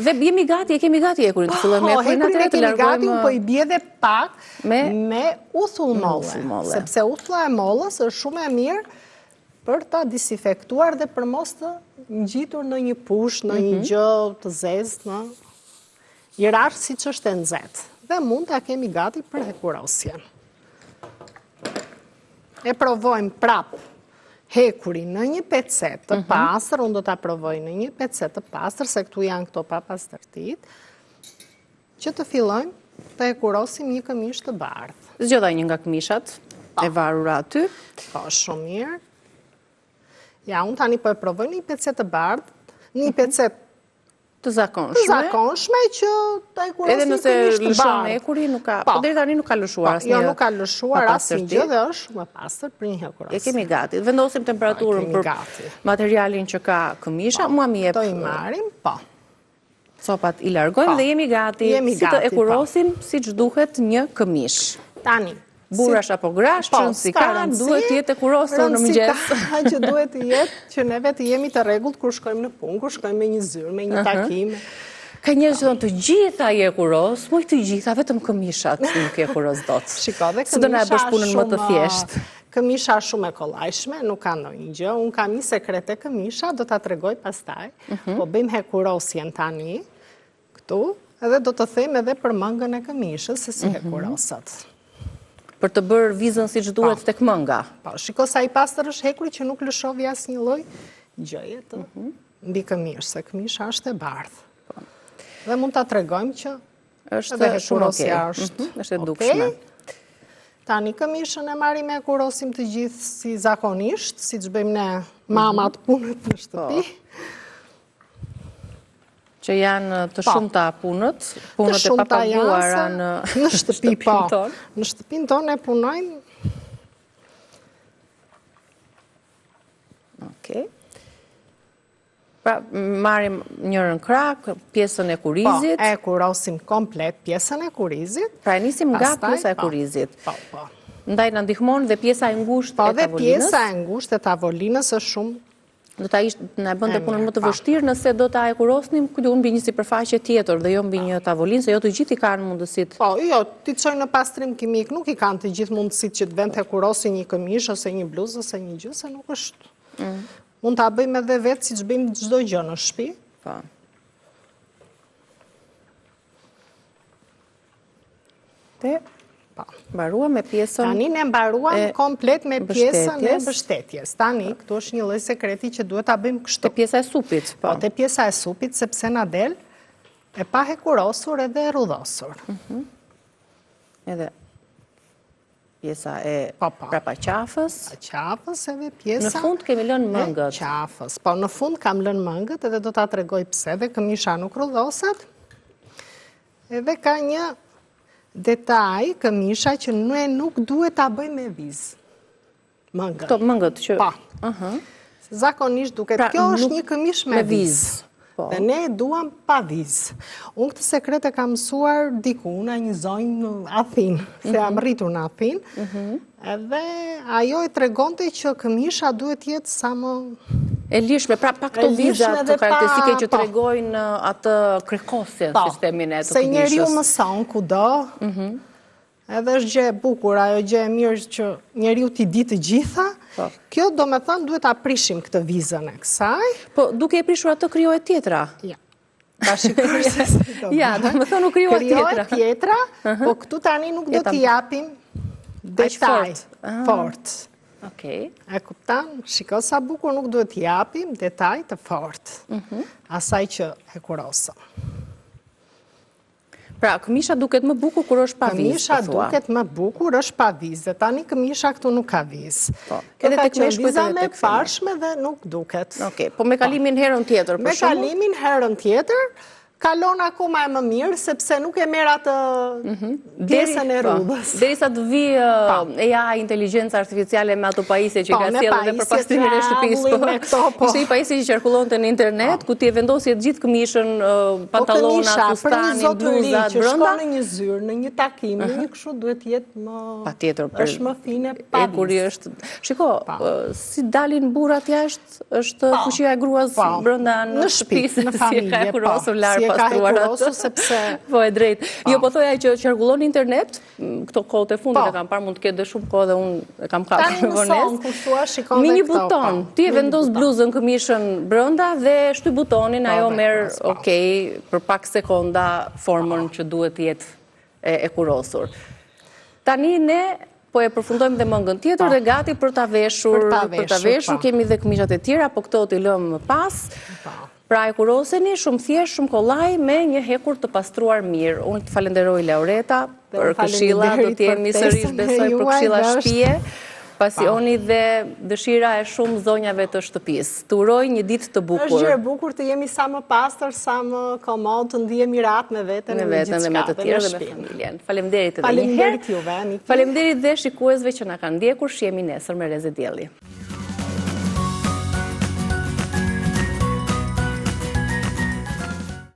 Dhe jemi gati, e kemi gati hekurin, të fillojmë me po, hekurin atëherë të largojmë... Gati, unë po i bie dhe pak me uthull molle, sepse uthulla e mollës është shumë e mirë për ta disinfektuar dhe për mos të ngjitur në një push, në një mhm. gjë të zezë, në i rashtë siç është e nxehtë. Dhe mund ta kemi gati për hekurosjen. E provojmë prapë hekurin në një pecetë të mhm. pastër, unë do ta provoj në një pecetë të pastër, se këtu janë këto papastërtitë, që të fillojmë të hekurosim një këmishë të bardhë. Zgjodha një nga këmishat po. e varura aty. Po, shumë mirë. Ja, unë tani po e provoj në një pecetë të bardhë, në një mhm. pecetë të zakonshme. Të zakonshme që të hekurosim Edhe nëse lëshon hekuri, nuk ka, po, po deri tani nuk ka lëshuar po, asnjë. Jo, nuk ka lëshuar asnjë gjë dhe është shumë e pastër për një hekurosje. E kemi gati. Vendosim temperaturën për materialin që ka këmisha, po, mua më jep. To i marrim, po. Copat i largojmë po. dhe jemi gati. Jemi si të hekurosim siç duhet një këmishë. Tani, Burrash apo grash, po, ç'rëndësi ka, duhet të jetë hekurosur në mëngjes. Ka që duhet të jetë që neve të jemi të rregullt kur shkojmë në punë, kur shkojmë me një zyrë, me një takim. Ka njerëz që thonë të gjitha i hekuros, moj të gjitha, vetëm këmishat nuk i hekuros dot. Shiko, dhe këmisha do na e bësh punën më të thjeshtë. Këmisha shumë e kollajshme, nuk ka ndonjë gjë. Unë kam një sekret te këmisha, do ta tregoj pastaj. Mhm. Po bëjmë hekurosjen tani. Këtu, edhe do të them edhe për mëngën e këmishës, se si mhm. hekuroset. Për të bërë vizën siç duhet po. tek mënga. Po, shiko sa i pastër është hekuri që nuk lëshovi asnjë lloj gjëje të mhm. mbi këmishë, se këmisha është e bardhë. Po. Dhe mund ta tregojmë që është shumë okej. Është, mhm, është e dukshme. Tani këmishën e marrim e hekurosim të gjithë si zakonisht, siç bëjmë ne mamat punët në shtëpi. Po. Që janë të po. shumta punët, punët e papaguara në, në shtëpi, po. tonë. Në shtëpinë tonë e punojmë. Okej. Pra, marrim njërën krah, pjesën e kurizit. Po, e hekurosim komplet pjesën e kurizit. Pra, e nisim nga pjesa e po, kurizit. Po, po. Ndaj na ndihmon dhe pjesa e ngushtë po, e tavolinës. Po, dhe pjesa e ngushtë e tavolinës është shumë do ta ishte na e bënte punën më të vështirë nëse do ta hekurosnim ku mbi një sipërfaqe tjetër dhe jo mbi një tavolinë, se jo të gjithë i kanë mundësitë. Po, jo, t'i çojnë në pastrim kimik, nuk i kanë të gjithë mundësitë që të venë të hekurosin një këmishë ose një bluzë ose një gjë, se nuk është. Mm. Mund ta bëjmë edhe vetë siç bëjmë çdo gjë në shtëpi. Po. Te po. Mbaruam me pjesën Tani ne mbaruam komplet me pjesën e mbështetjes. Tani, këtu është një lloj sekreti që duhet ta bëjmë kështu. Te pjesa e supit, po. Po, te pjesa e supit, sepse na del e pa hekurosur edhe e rrudhosur. Mhm. Edhe pjesa e po, po. prapa qafës. Qafës edhe pjesa... Në fund kemi lënë mëngët. Qafës. Po, në fund kam lënë mëngët edhe do ta tregoj pse dhe këmisha nuk rrudhoset. Edhe ka një detaj këmisha që ne nuk duhet ta bëjmë me vizë. Mëngët. Këto mëngët që... Po. Zakonisht duket, pra, kjo është një këmishë me vizë. Po. Dhe ne e duam pa vizë. Unë këtë sekret e kam mësuar diku nga një zonjë në Athinë, se jam mhm. rritur në Athinë. Mhm. Edhe ajo e tregonte që këmisha duhet të jetë sa më e lirshme, pra pa këto viza të karakteristike që po. tregojnë uh, atë krekosjen, po, sistemin e të këmishës. Se njeriu mëson kudo, mhm. edhe është gjë e bukur, ajo gjë e mirë që njeriu t'i di të gjitha, po. kjo domethënë duhet ta prishim këtë vizën e kësaj. Po, duke e prishur atë krijohet tjetra. Ja. Ta shikoj se si do Ja, domethënë u krijua tjetra. Krijohet tjetra, po këtu tani nuk do t'i japim detaj. Ah. Fort. Okej. E kupton? Shiko sa bukur nuk duhet t'i japim detaj të fort. Mhm. Asaj që hekurosëm. Pra, këmisha duket më bukur kur është pa vizë. Këmisha po duket më bukur është pa vizë. Dhe tani këmisha këtu nuk ka vizë. Po. Edhe tek meshkujt viza më e parshme dhe nuk duket. Okej, po me kalimin herën tjetër, për shembull? Me kalimin herën tjetër, kalon akoma e më mirë, sepse nuk e merr atë mhm. pjesën e po, rrudhës. Derisa të vijë po. AI, inteligjenca artificiale me ato pajisje që po, ka sjellë edhe për pastrimin e shtëpisë. Po. Po. Ishte një pajisje që qarkullonte në internet, ku ti e vendosje të gjithë këmishën, pantallonat, fustanin, bluzat, brenda. Që shkon në një zyrë, në një takim, në një kështu duhet të jetë më... Patjetër, është më fine pa vizë. është... Shiko, si dalin burrat jashtë, është fuqia e gruas brenda në shtëpi, në familje, po, si. e ka hekurosur, sepse... Po, e drejtë. Jo, po thoja që qarkullon në internet, këto kohët e fundit po. e kam parë, mund të ketë dhe shumë kohë dhe unë e kam kapur me vonesë. Tani thua, shikon Me një buton, po. ti e vendos bluzën këmishën brenda dhe shtyp butonin, po, ajo merr, okej, për pak sekonda formën që duhet të jetë e hekurosur. Tani ne po e përfundojmë dhe mëngën tjetër dhe gati për ta veshur, për ta veshur, kemi dhe këmishat e tjera, po këto t'i lëmë më pas. Pra hekuroseni shumë thjesht, shumë kollaj me një hekur të pastruar mirë. Unë të falenderoj Laureta për këshilla, do të jemi sërish besoj për këshilla shtëpie, pasioni dhe dëshira e shumë zonjave të shtëpisë. Të uroj një ditë të bukur. Është gjë e bukur të jemi sa më pastër, sa më komod, të ndihemi rehat me veten me veten dhe me të tjerë dhe me familjen. Faleminderit edhe një herë. Faleminderit juve, Aniki. Faleminderit dhe shikuesve që na kanë ndjekur, shihemi nesër me Rreze Dielli.